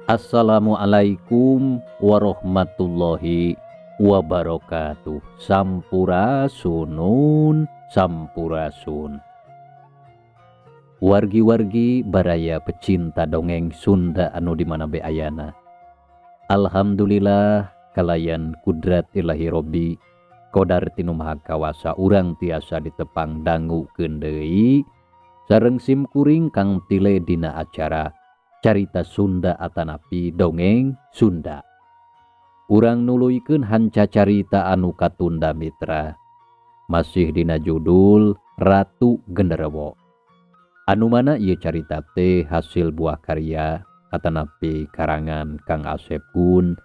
Assalamualaikum warahmatullahi wabarakatuh. Sampurasunun sampurasun. Wargi-wargi baraya pecinta dongeng Sunda anu di mana be ayana. Alhamdulillah kalayan kudrat ilahi robbi kodar tinu maha kawasa urang tiasa ditepang dangukeun deui sareng simkuring Kang Tile dina acara Carita Sunda atanapi dongeng Sunda. Urang nuluykeun hanca carita anu katunda mitra. Masih dina judul Ratu Genderewo. Anu mana ieu carita teh hasil buah karya atanapi karangan Kang Asep Gun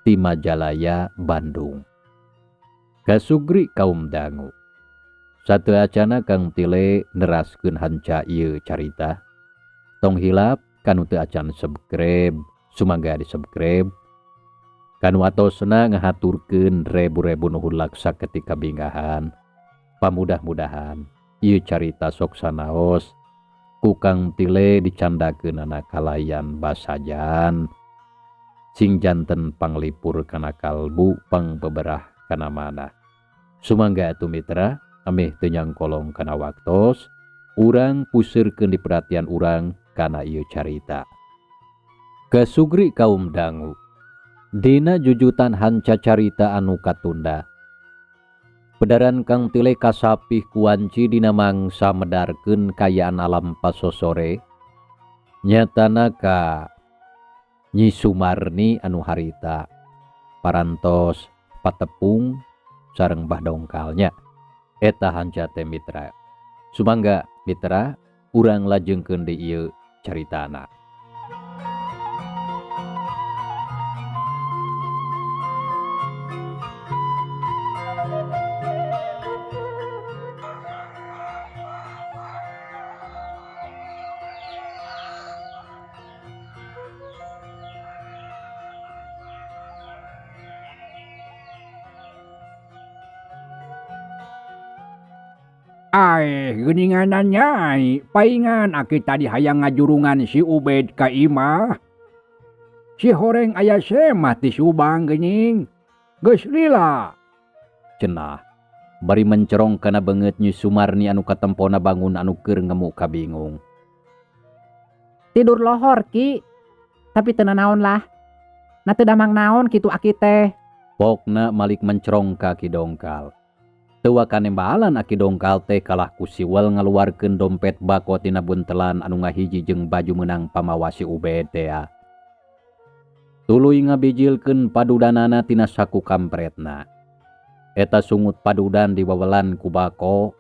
ti Majalaya Bandung. Kasugri kaum dangu. Sateuacana Kang Tile neraskeun hanca ieu carita. Tong hilap kanu teu acan subscribe, sumangga di subscribe. Kanu atosna ngahaturkeun rebu-rebu nuhun laksa ketika binggahan. Pamudah-mudahan ieu carita sok sanaos ku Kang Tile dicandakeunana kalayan basajan sing janten panglipur kana kalbu pangbeberah kana manah. Sumangga atuh mitra, ameh teu nyangkolong kana waktos, urang puseurkeun di perhatian urang kana ieu carita. Kasugri kaum dangu. Dina jujutan hanca carita anu katunda. Pedaran Kang Tile kasapih kuanci dina mangsa medarkeun kayaan alam pasosore. Nyatana ka Nyi Sumarni anu harita parantos patepung sareng Bah Dongkalnya. Eta hanca teh mitra. Sumangga mitra urang lajengkeun deui ieu caritana. Aeh, geuninganan nyai, paingan aki tadi hayang ngajurungan si Ubed ka imah. Si horeng aya semah ti Subang geuning. Geus lila. Cenah, bari mencerong kana beungeut Nyi Sumarni anu katempona bangun anu keur ngemu kabingung. Tidur lohor ki, tapi teu nanaon lah. Na teu damang naon kitu aki teh. Pokna malik mencerong ka Ki Dongkal. Teu kanembalan Aki Dongkal teh kalah ku siwel ngaluarkeun dompet bako tina buntelan anu ngahiji jeung baju meunang pamawa si Ubed teh. Tuluy ngabijilkeun padudanana tina saku kampretna. Eta sungut padudan diwawelan ku bako.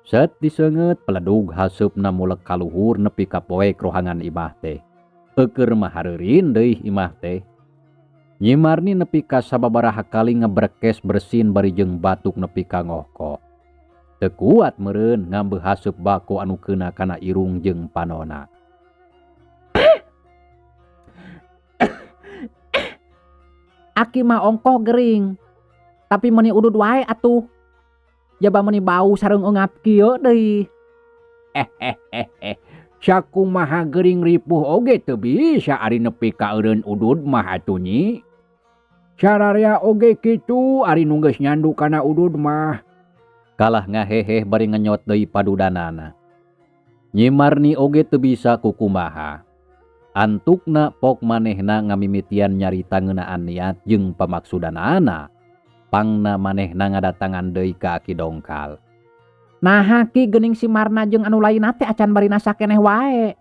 Set diseungeut peledug haseupna mulek kaluhur nepi ka poek rohangan imah teh. Eueur mah hareureun deui imah teh. Nyi Marni nepi ka sababaraha kali ngebrekes bersin bari jeung batuk nepi ka ngohko. Teu kuat meureun ngambeuh haseup bako anu keuna kana irung jeung panona. Aki mah ongkoh gering. Tapi meuni udud wae atuh. Jaba meuni bau sareng eungap kieu deui. Sakumaha gering ripuh oge teu bisa ari nepi ka eureun udud mah atuh nyi. Sararea oge kitu ari nu geus nyandu kana udud mah. Kalah ngaheheh bari ngenyot deui padudanana. Nyi Marni oge teu bisa kukumaha. Antukna pok manehna ngamimitian nyarita ngeunaan niat jeung pamaksudanana. Pangna manehna ngadatangan deui ka Aki Dongkal. Naha Ki geuning si Marna jeung anu lainna teh acan bari nasa keneh wae.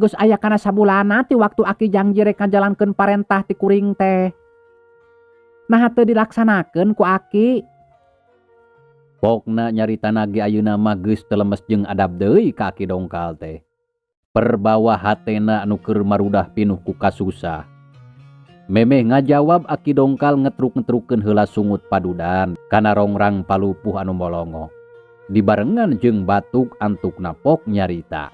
Geus aya kana sabulanna ti waktu Aki janji rek ngajalankeun parentah ti kuring teh. Naha teu dilaksanakeun ku Aki? Pokna nyaritana ge ayeuna mah geus teu lemes jeung adab deui ka Aki Dongkal teh. Perbawa hatena anu keur marudah pinuh ku kasusah. Memeh ngajawab Aki Dongkal ngetruk-ngetrukeun heula sungut padudan kana rongrang palupuh anu molongo. Dibarengan jeung batuk antukna pok nyarita.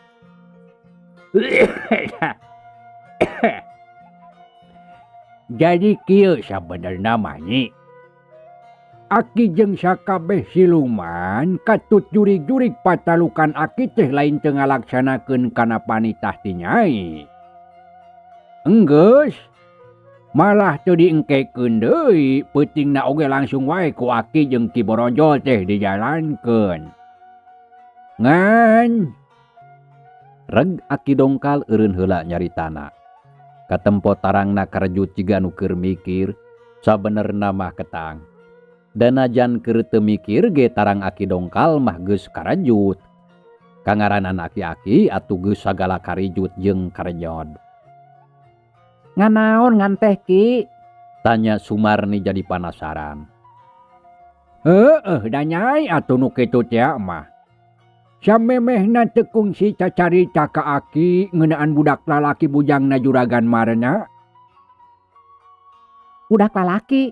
Jadi kieu sabenerna mah nyi. Aki jeung sakabeh siluman katut jurig-jurig patalukan aki teh lain teu ngalaksanakeun kana panitah ti nyai. Enggeus, malah teu diengkekeun deui, peutingna oge langsung wae ku aki jeung Ki Boronjol teh dijalankeun. Ngan reg Aki Dongkal eureun heula nyaritana. Katempo tarangna karejut jiga nu keur mikir, sabenerna mah ketang. Danajan keur teu mikir ge tarang Aki Dongkal mah geus karejut. Kangaranan aki-aki atuh geus sagala karijut jeung karenyod. Nganaon ngan teh Ki? Tanya Sumarni jadi panasaran. Heueuh da nyai atuh nu kitu teh mah. Samemehna teu kungsi cacarita ka aki ngeunaan budak lalaki bujangna Juragan Marna. Budak lalaki?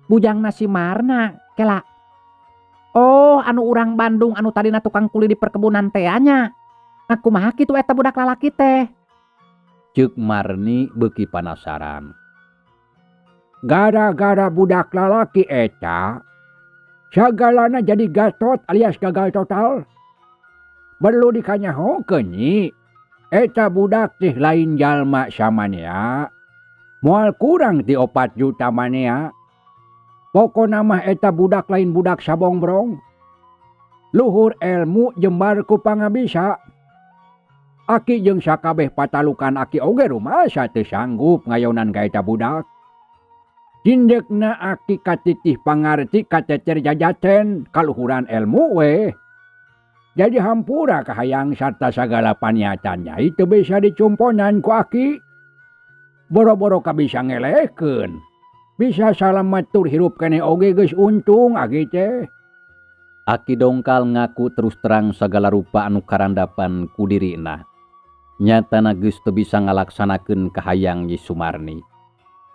Bujangna si Marna kela. Oh, anu urang Bandung anu tadina tukang kuli di perkebunan teh nya. Nah, kumaha kitu eta budak lalaki teh? Ceuk Marni beuki panasaran. Gara-gara budak lalaki eta sagalana jadi gatot alias gagal total. Perlu dikanyahokeun nyi. Eta budak teh lain jalma samanea. Moal kurang ti 4 juta manea. Pokona mah eta budak lain budak sabongbrong. Luhur ilmu jembar ku pangabisa. Aki jeung sakabeh patalukan aki oge rumasa teu sanggup ngayonan ka eta budak. Cindekna aki katitih pangarti kateter jajaten kaluhuran ilmu we. Jadi hampura kahayang sarta sagala paniatan nyai teu bisa dicumponan ku aki. Boro-boro kabisa ngelehkeun. Bisa salamet tur hirup keneh oge geus untung aki teh. Aki Dongkal ngaku terus terang sagala rupa anu karandapan ku dirina. Nyatana geus teu bisa ngalaksanakeun kahayang Nyi Sumarni.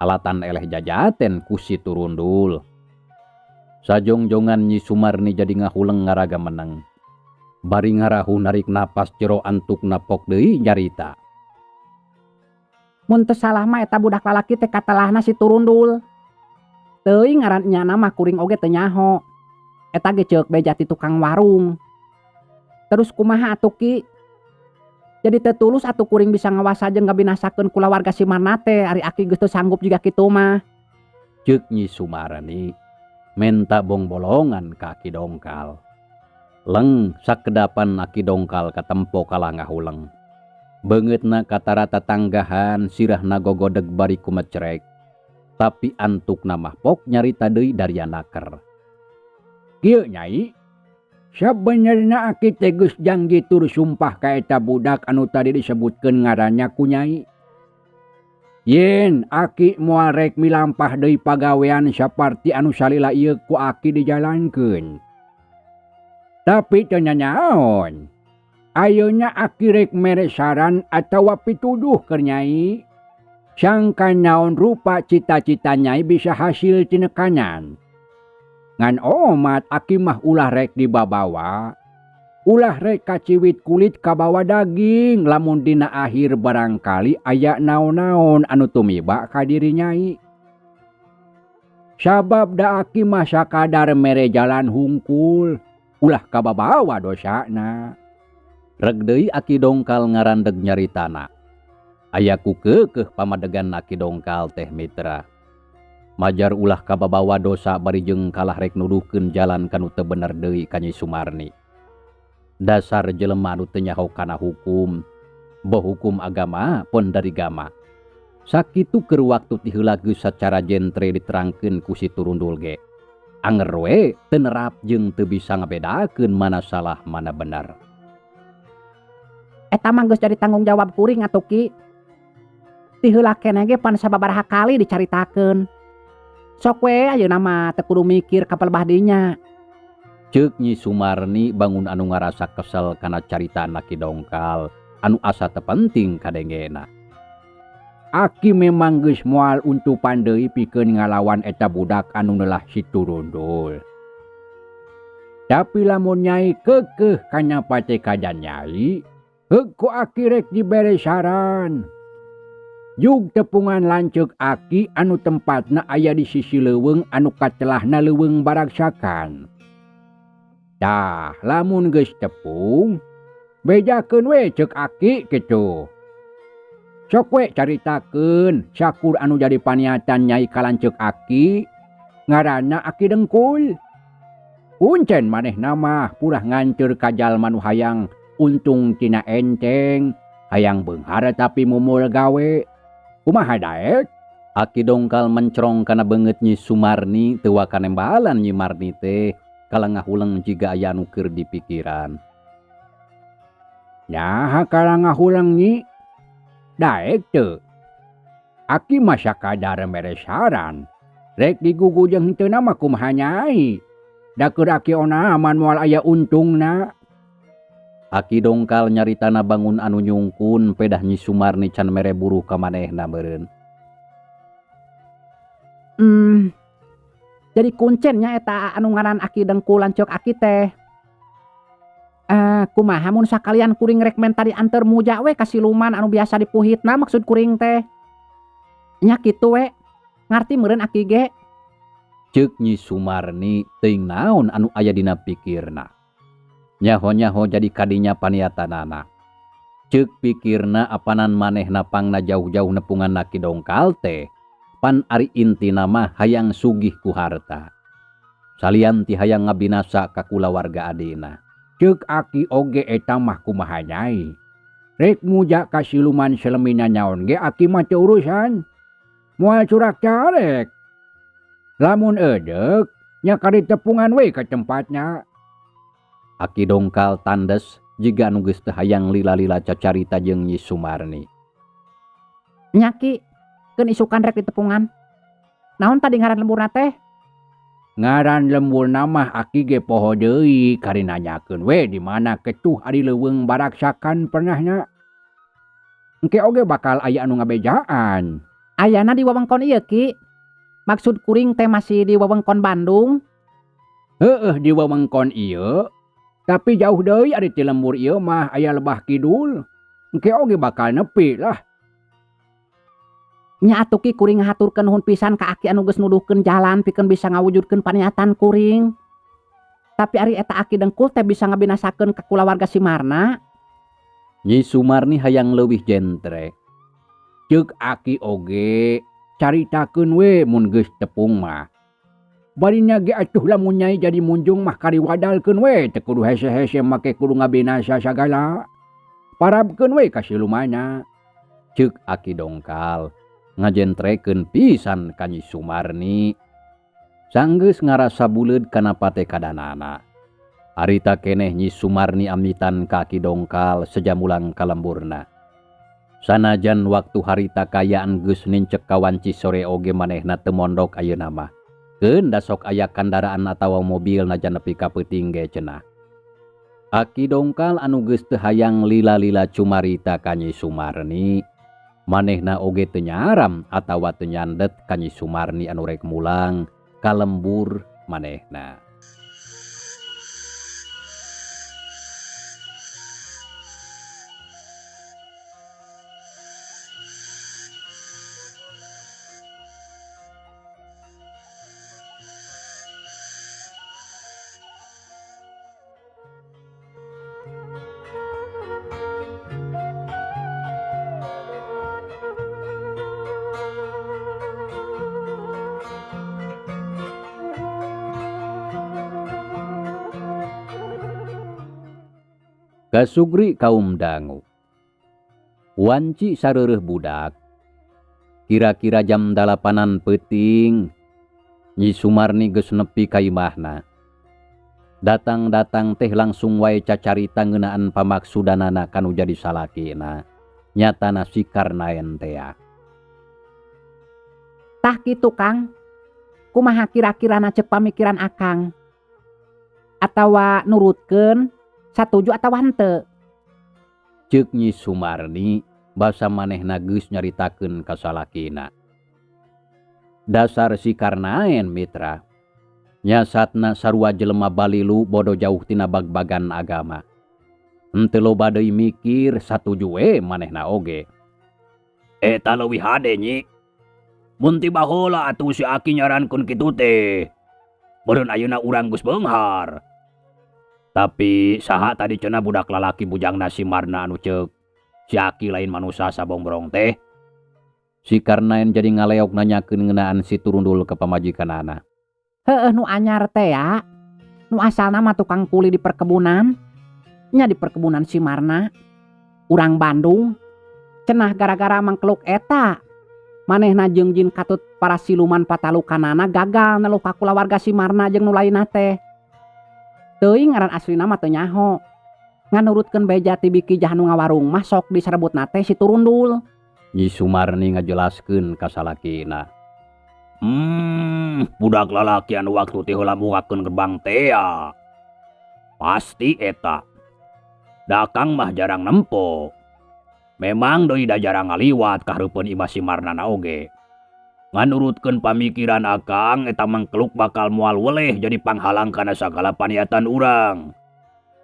Alatan eleh jajaten ku si Turundul. Sajongjongan Nyi Sumarni jadi ngahuleng ngaraga meneng. Bari ngarahu narik napas jero antuk napok deui nyarita. Mun teu salah mah eta budak lalaki teh katelahna si Turundul. Teuing ngaran nyana mah kuring oge teu nyaho. Eta ge ceuk beja ti tukang warung. Terus kumaha atuh Ki? Jadi teu tulus atuh kuring bisa ngawasa jeung ngabinasakeun kulawarga si Marna teh ari aki geus teu sanggup jiga kitu mah. Ceuk Nyi Sumarni menta bongbolongan ka Aki Dongkal. Leng sakedapan Aki Dongkal katempo kalah ngahuleng. Beungeutna katara tatanggahan sirahna gogodeg bari kumecrek. Tapi antukna mah pok nyarita deui daria naker. Kieu nyai, sabenerna aki teh geus janji tur sumpah ka eta budak anu tadi disebutkeun ngaranna ku nyai. Yen aki moal rek milampah deui pagawean saparti anu salila ieu ku aki dijalankeun. Tapi teu nyanyaon. Ayeuna aki rek mere saran atawa pituduh keur nyai. Sangka naon rupa cita-cita nyai bisa hasil tinekanan. Ngan omat aki mah ulah rek dibabawa. Ulah rek kaciwit kulit kabawa daging lamun dina akhir barangkali aya naon-naon anu tumiba ka diri nyai. Sabab da aki mah sakadar mere jalan hungkul, ulah kababawa dosana. Reg deui Aki Dongkal ngarandeg nyaritana. Aya ku keukeuh pamadegan Aki Dongkal teh mitra. Majar ulah kababawa dosa bari jeung kalah rek nuduhkeun jalan kanu teu bener deui ka Nyi Sumarni. Dasar jelema nu teu nyaho kana hukum. Boh hukum agama pon dari gama. Sakitu keur waktu ti heula geus sacara jentre diterangkeun ku si Turundul ge. Anger we teu nerap jeung teu bisa ngabedakeun mana salah mana benar. Eta mah geus jadi tanggung jawab kuring atuh Ki. Ti heula keneh ge pan sababaraha kali dicaritakeun. Sok we ayeuna mah teu kudu mikir ka palebah dinya. Ceuk Nyi Sumarni bangun anu ngarasa kesel kana caritaan Aki Dongkal anu asa teu penting kadengena. Aki memang geus moal untupan deui pikeun ngalawan eta budak anu neulah si Turundul. Tapi lamun nyai keukeuh kana patekadan nyai, heug ku aki rek dibere saran. Jug tepungan lanceuk aki anu tempatna aya di sisi leuweung anu katelahna leuweung Baragsakan. Tah, lamun geus tepung, bejakeun we ceuk aki kitu. Sok we caritakeun sakur anu jadi paniatan nyai ka lanceuk aki, ngaranna Aki Dengkul. Kuncen manehna mah purah nganceur ka jalma nu hayang untung tina enteng, hayang beunghar tapi mumul gawe. Kumaha daek? Aki Dongkal mencrong kana beungeut Nyi Sumarni teu wakanembalan Nyi Marni teh kala ngahuleng jiga aya anu keur dipikiran. Naha kala ngahuleng Nyi? Daek teu. Aki mah sakadar mere saran. Rek digugu jeung henteu mah kumaha nyai. Da keur aki onaman moal aya untungna. Aki Dongkal nyaritana bangun anu nyungkun pedah Nyi Sumarni can mere buruh ka manehna meureun. Jadi kuncennya eta anu ngaran Aki Dengkul lanceuk aki teh. Kumaha mun sakalian kuring rek menta dianteur muja we ka siluman anu biasa dipuhitna maksud kuring teh. Nya kitu we. Ngarti meureun aki ge. Ceuk Nyi Sumarni teuing naon anu aya dina pikirna. Nyaho-nyaho jadi kadinya paniatanana. Ceuk pikirna apanan manehna pangna jauh-jauh nepungan Aki Dongkal teh. Pan ari intina mah hayang sugih ku harta. Salian ti hayang ngabinasa ka kulawarga adina. Ceuk aki oge eta mah kumaha nyai. Rek muja ka siluman selemina nyaon ge aki mah teu urusan. Moal curak carek. Lamun eudek nya kari tepungan we ka tempatna. Aki Dongkal tandes jiga anu geus teu hayang lila-lila cacarita jeung Nyi Sumarni. Nya Ki, keun isukan rek ditepungan. Naon tadi ngaran lemburna teh? Ngaran lemburna mah aki ge poho deui kari nanyakeun we di mana ketuh ari leuweung Baragsakan pernahna. Engke oge bakal aya anu ngabejaan. Ayana di wewengkon ieu Ki. Maksud kuring teh masih di wewengkon Bandung? Heueuh di wewengkon ieu. Tapi jauh deui ari ti lembur ieu mah aya lebah kidul. Engke oge bakal nepi lah. Nya atuh Ki kuring ngahaturkeun nuhun pisan ka aki anu geus nuduhkeun jalan pikeun bisa ngawujudkeun paniatan kuring. Tapi ari eta Aki Dengkul teh bisa ngabinasakeun ka kulawarga si Marna. Nyi Sumarni hayang leuwih jentre. Ceuk aki oge caritakeun we mun geus tepung mah. Barinya ge atuh lamun nyai jadi munjung mah kariwadalkeun we teu kudu hese-hese make kudu ngabinasa sagala. Parabkeun we ka silumana. Ceuk Aki Dongkal ngajentrekeun pisan ka Nyi Sumarni. Sanggeus ngarasa buleud kana patekadanana. Harita keneh Nyi Sumarni amitan ka Aki Dongkal sejamulang ka lemburna. Sanajan waktu harita kayaan geus nincek kawanci sore oge manehna teu mondok ayeuna mah. Keun da sok aya kandaraan atawa mobil najan nepi ka peuting ge cenah. Aki Dongkal anu geus teu hayang lila-lila cumarita ka Nyi Sumarni. Manehna oge teu nyaram atawa teu nyandet ka Nyi Sumarni anu rek mulang ka lembur manehna. Kasugri kaum dangu. Wanci sareureuh budak. Kira-kira jam 8-an peuting Nyi Sumarni geus nepi ka imahna. Datang-datang teh langsung wae cacarita ngeunaan pamaksudanana kanu jadi salakina. Nyatana si Karnaen tea. Tah kitu Kang. Kumaha kira-kirana ceuk pamikiran Akang? Atawa nurutkeun satuju atawa henteu? Ceuk Nyi Sumarni basa manehna geus nyaritakeun ka salakina. Dasar si Karnaen mitra. Nyasatna sarua jelema balilu bodo jauh tina bagbagan agama. Henteu loba deui mikir satuju we manehna oge. Eta leuwih hade Nyi. Mun ti baheula atuh si Aki nyarankeun kitu teh. Meureun ayeuna urang geus beunghar. Tapi saha tadi cenah budak lalaki bujangna si Marna anu ceuk si Aki lain manusa sabongbrong teh. Si Karnaen jadi ngaleok nanyakeun ngeunaan si Turundul ka pamajikanana. Heueuh nu anyar teh ya. Nu asalna mah tukang kuli di perkebunan. Nya di perkebunan si Marna. Urang Bandung. Cenah gara-gara mangkeluk eta. Manehna jeung jin katut para siluman patalukanana gagal neluh ka kulawarga si Marna jeung nu lainna teh. Teuing ngaran aslina mah teu nyaho. Nganurutkeun beja ti biki jah nu ngawarung mah sok diserebutna teh si Turundul. Nyi Sumarni ngajelaskeun ka salakina. Budak lalaki anu waktu teh heula mukakeun gerbang teh ya. Pasti eta. Dakang mah jarang nempo. Memang deui da jarang ngaliwat ka hareupeun imah si Marnana oge. Nganurutkeun pamikiran Akang eta mangkeluk bakal moal weleh jadi panghalang kana sagala paniatan urang.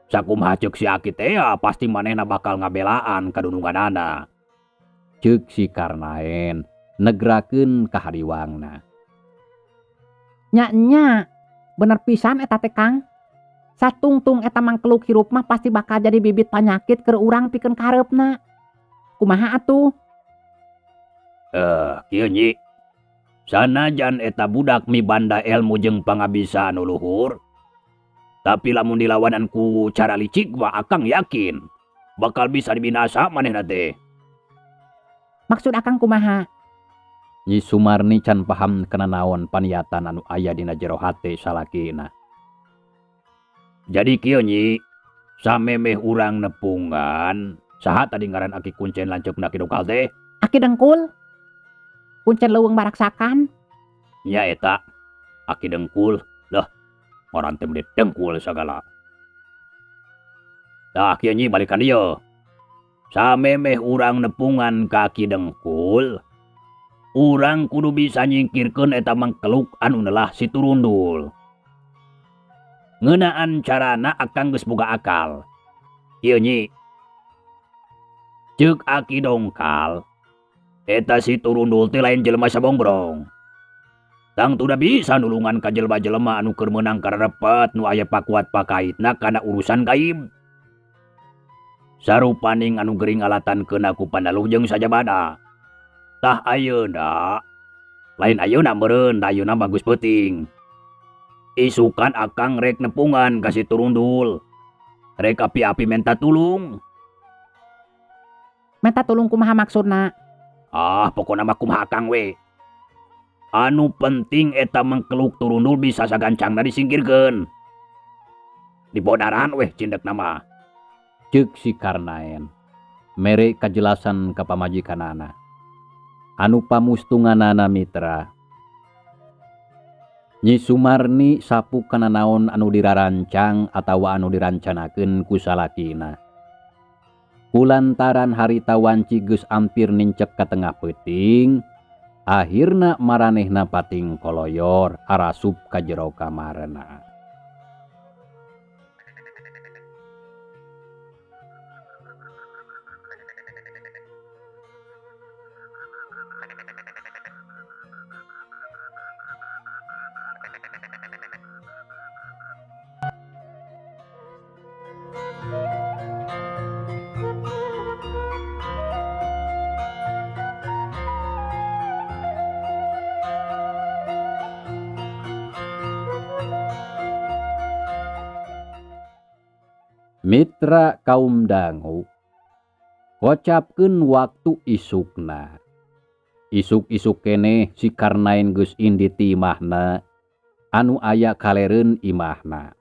Sakumaha ceuk si Aki teh ya, pasti manehna bakal ngabelaan kadununganana. Ceuk si Karnaen negrakeun kahariwangna. Nya nya, bener pisan eta teh Kang. Satungtung eta mangkeluk hirup mah pasti bakal jadi bibit panyakit keur urang pikeun kahareupna. Kumaha atuh? Kieu Nyi. Sanajan eta budak mibanda ilmu jeung pangabisa anu luhur, tapi lamun dilawanan ku cara licik mah Akang yakin bakal bisa dibinasa manehna teh. Maksud Akang kumaha? Nyi Sumarni can paham kana naon paniatan anu aya dina jero hate salakina. Jadi kieu Nyi, samemeh urang nepungan, saha tadi ngaran Aki Kuncen lanceukna Ki Dongkal teh? Aki Dengkul. Kuncen leuweung baraksakan. Nya eta, Aki Dengkul. Lah, ngaran teh meni dengkul sagala. Tah kieu Nyi balikan dieu. Samemeh urang nepungan ka Aki Dengkul, urang kudu bisa nyingkirkeun eta mangkeluk anu nelah si Turundul. Ngeunaan carana Akang geus boga akal. Ieu Nyi. Ceuk Aki Dongkal, eta si Turundul teh lain jelema sabongbrong. Tangtu da bisa nulungan ka jelema-jelema anu keur meunang kararepet nu aya pakuat pakaitna kana urusan gaib. Sarupaning anu gering alatan keuna ku pandaluh jeung sajabana. Tah ayeuna, lain ayeuna meureun, da ayeuna mah geus peuting. Isukan Akang rek nepungan ka si Turundul. Rek api-api menta tulung. Menta tulung kumaha maksudna? Ah, pokona mah kumaha Akang we. Anu penting eta mangkeluk Turundul bisa sagancangna disingkirkeun. Dibodaran weh cindekna mah. Ceuk si Karnaen mere kajelasan ka pamajikanana. Anu pamustunganana mitra. Nyi Sumarni sapu kana naon anu dirarancang atawa anu dirancanakeun ku salakina. Kulantaran harita wanci geus ampir nincek ka tengah peuting, akhirna maranehna pating koloyor arasup ka jero kamarna. Mitra kaum dangu, Kocapkeun waktu isukna. Isuk-isuk keneh si Karnaen geus indit ti imahna anu aya kalereun imahna.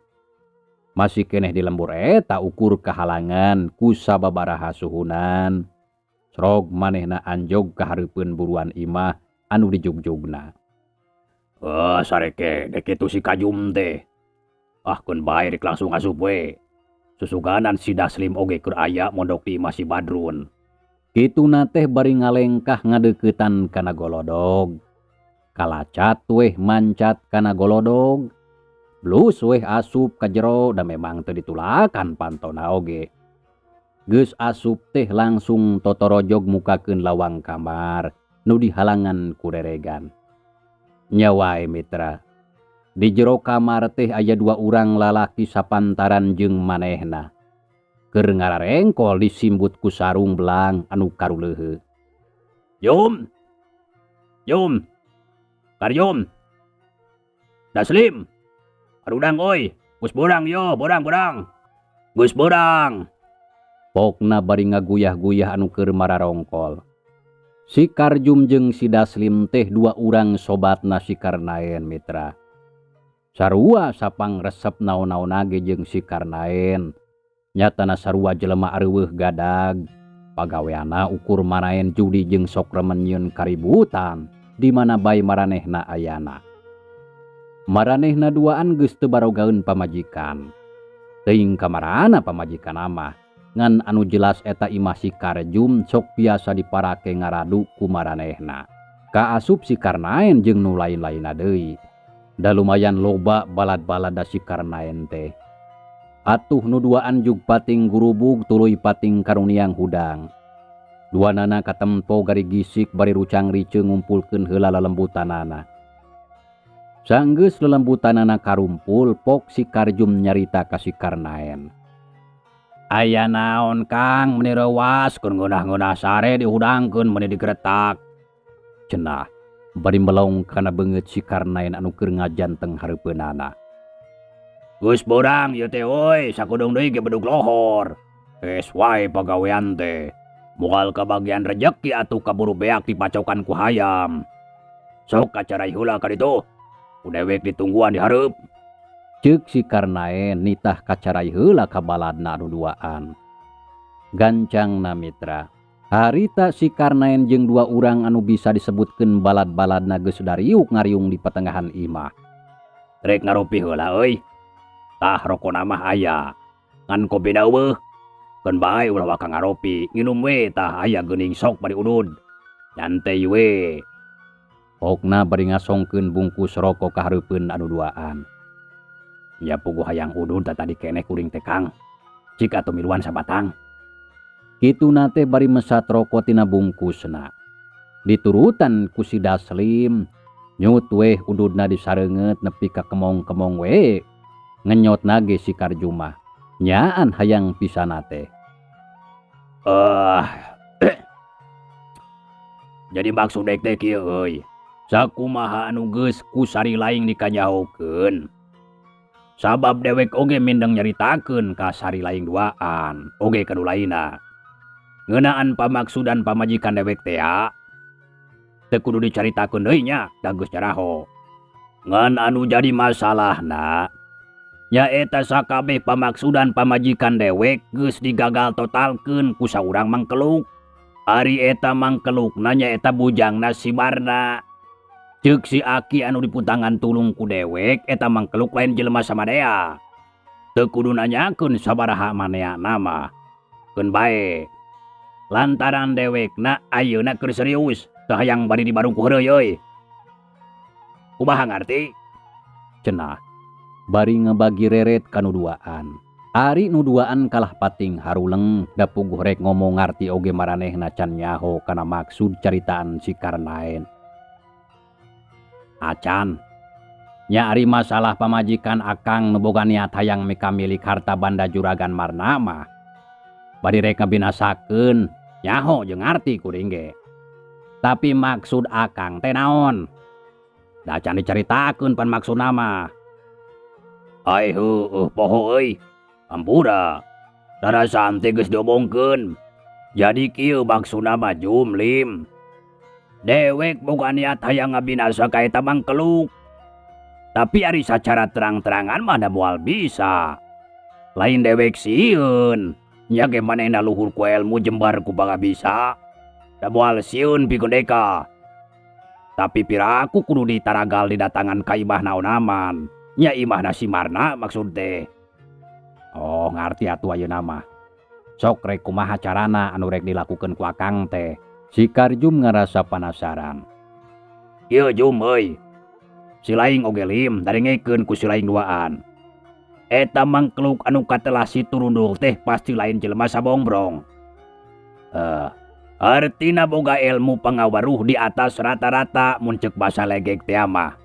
Masih keneh di lembur eta ukur kahalangan ku sababaraha suhunan. Srog manehna anjog ka hareupeun buruan imah anu dijugjugna. Oh, sareke dek kitu si Kajum teh. Ah, keun bae rek langsung asup we. Susuganan si Daslim oge keur aya mondok di imah si Badrun. Kituna teh bari ngalengkah ngadeuketan kana golodog. Kalacat weh mancat kana golodog. Blus weh asup ka jero da memang teu ditulakan pantona oge. Geus asup teh langsung totorojog mukakeun lawang kamar nu dihalangan ku reregan. Nya wae mitra. Di jero kamar teh aya dua urang lalaki sapantaran jeung manehna. Keur ngararengkol disimbut ku sarung belang anu karuleuheuh. Jum. Jum. Karjum. Daslim. Arudang oi, geus borang yo, borang-borang. Geus borang. Pokna bari ngaguyah-guyah anu keur mararongkol. Si Karjum jeung si Daslim teh dua urang sobatna si Karnaen mitra. Sarua sapang resep naon-naon ge jeung si Karnaen. Nyatana sarua jelema areuweuh gadag. Pagaweana ukur maraen judi jeung sok remen nyieun kaributan di mana bae maranehna ayana. Maranehna duaan geus teu barogaeun pamajikan. Teuing kamarana pamajikan mah. Ngan anu jelas eta imah si Karjum sok biasa diparake ngaradu ku maranehna. Kaasup si Karnaen jeung nu lain-lainna deui. Da lumayan loba balad-balada si Karnaen teh. Atuh nu duaan jug pating gurubug tuluy pating karuniang hudang. Duanana katempo gari gisik bari rucang rice ngumpulkeun heula lelembutanana. Sanggeus lelembutanana karumpul pok si Karjum nyarita ka si Karnaen. Aya naon Kang meuni reuwas keun ngeunah-ngeunah sare dihudangkeun meuni digeretak. Cenah bari melong kana beungeut si Karnaen anu keur ngajanteng hareupeunana. Geus borang ieu teh euy, sakudung deui ge bedug lohor. Geus wae pagawean teh. Moal kabagian rejeki atuh kaburu beak dipacokan ku hayam. Sok kacarai heula ka ditu. Ku dewek ditungguan di hareup. Ceuk si Karnaen nitah kacarai heula ka baladna anu duaan. Gancangna mitra. Harita si Karnaen jeung dua urang anu bisa disebutkeun balad-baladna geus dariuk ngariung di patengahan imah. Rek ngaropi heula euy. Tah rokona mah aya. Ngan kopina eueuh. Keun bae ulah waka ngaropi, nginum we tah aya geuning sok bari udud. Nyantai we. Pokna bari ngasongkeun bungkus rokok ka hareupeun anu duaan. Nya puguh hayang udud tah tadi keneh kuring teh Kang. Cik atuh miluan sabatang. Kituna teh bari mesat rokok tina bungkusna. Diturutan ku si Daslim, nyut weh ududna disareungeut nepi ka kemong-kemong we. Ngenyot nage si Karjumah. Nyaan hayang pisana teh. Jadi maksud dek teh kieu euy. Sakumaha anu geus ku sari laing dikanyahokeun. Sabab dewek oge mindeng nyaritakeun ka sari laing duaan, oge ka nu lainna. Ngeunaan pamaksudan pamajikan dewek teh teu kudu dicaritakeun deui nya, da geus caraho. Ngan anu jadi masalahna nyaeta sakabeh pamaksudan pamajikan dewek geus digagal totalkeun ku saurang mangkeluk. Ari eta mangkelukna nyaeta bujangna si Barna. Ceuk si Aki anu diputangan tulung ku dewek eta mangkeluk lain jelema samadea. Teu kudu nanyakeun sabaraha maneana mah. Keun bae. Lantaran dewekna ayeuna keur serius, teu hayang bari dibarung ku heureuy euy. Kumaha ngarti? Cenah bari ngebagi reret ka nu duaan. Ari nu duaan kalah pating haruleng da puguh rek ngomong ngarti oge maranehna can nyaho kana maksud caritaan si Karnaen. Acan. Nya ari masalah pamajikan akang nu boga niat hayang mikamilik harta banda juragan Marna mah. Bari rek ngabinasakeun nyaho jeung ngarti kuring ge. Tapi maksud akang teh naon? Da can dicaritakeun pan maksudna mah. Ai heueuh poho euy. Ampura. Darasaan teh geus diomongkeun. Jadi kieu maksudna mah Jum Lim. Dewek boga niat hayang ngabinasa ka eta mangkeluk. Tapi ari sacara terang-terangan mah da moal bisa. Lain dewek sieun, nya ge manehna luhur ku elmu jembar ku pangabisa. Da moal sieun pikeun deka. Tapi piraku kudu ditaragal didatangan ka imah naon-aman. Nya imahna si Marna maksud teh. Oh ngarti atuh ayeuna mah. Sok rek kumaha carana anu rek dilakukeun ku akang teh. Si Karjum ngarasa panasaran. Ieu Jum euy. Si laing oge Lim darengekeun ku si laing duaan. Eta mangkeluk anu katelah si Turundul teh pasti lain jelema sabongbrong. Artina boga ilmu pangawaruh di atas rata-rata mun ceuk basa legek teh mah.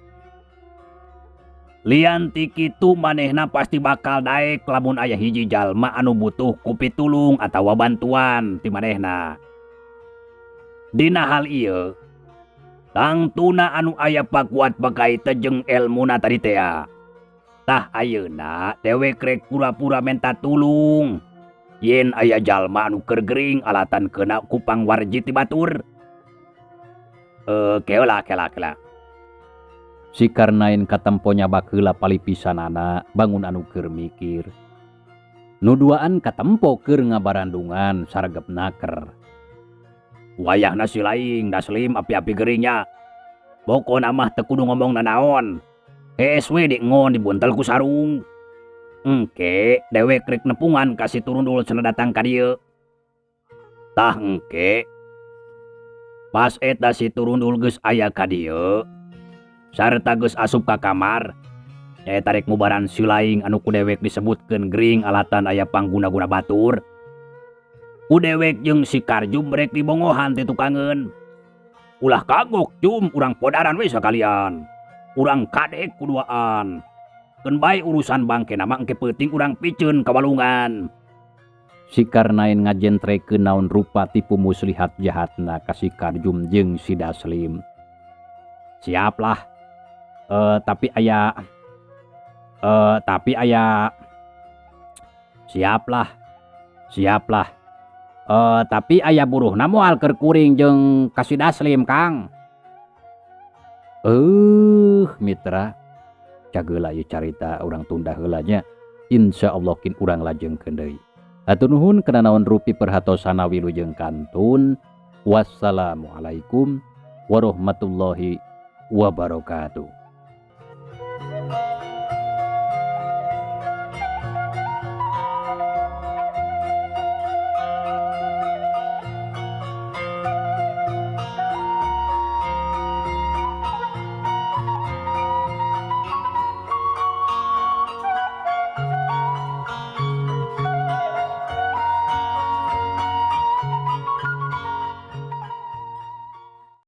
Lian ti kitu manehna pasti bakal daek lamun aya hiji jalma anu butuh ku pitulung atawa bantuan ti manehna. Dina hal ieu, tangtuna anu aya pakuat pakaita jeung elmuna tadi tea. Tah ayeuna dewek rek pura-pura menta tulung. Yen aya jalma anu keur gering alatan keuna ku pangwarji ti batur. Keula kela kela. Si Karnain katempo nyabak heula palipisanana bangun anu keur mikir. Nu duaan katempo keur ngabarandungan sargep naker. Wayahna si laing Daslim api-api geringnya. Pokona mah teu kudu ngomong nanaon. Hees we diengon dibuntel ku sarung. Engke dewek rek nepungan ka si Turundul cenah datang ka dieu. Tah engke pas eta si Turundul geus aya ka dieu sarta geus asup ka kamar, nyaeta rek mubaran si laing anu ku dewek disebutkeun gering alatan aya pangguna-guna batur. Ku dewek jeung si Karjum rek dibongohan ti tukangeun. Ulah kagok Jum, urang podaran we sakalian. Urang kadek kuduaan. Keun bae urusan bangke nama engke peuting urang piceun ka walungan. Si Karnain ngajentrekeun naon rupa tipu muslihat jahatna ka si Karjum jeung si Daslim. Siaplah. Tapi aya tapi aya siaplah. Siaplah. Tapi aya buruhna moal keur kuring jeung ka si Daslim, Kang. Mitra, cageula ieu carita urang tunda heula nya. Insyaallah kin urang lajengkeun deui. Hatur nuhun kana naon rupi perhatosana wilujeng kantun. Wassalamualaikum warahmatullahi wabarakatuh.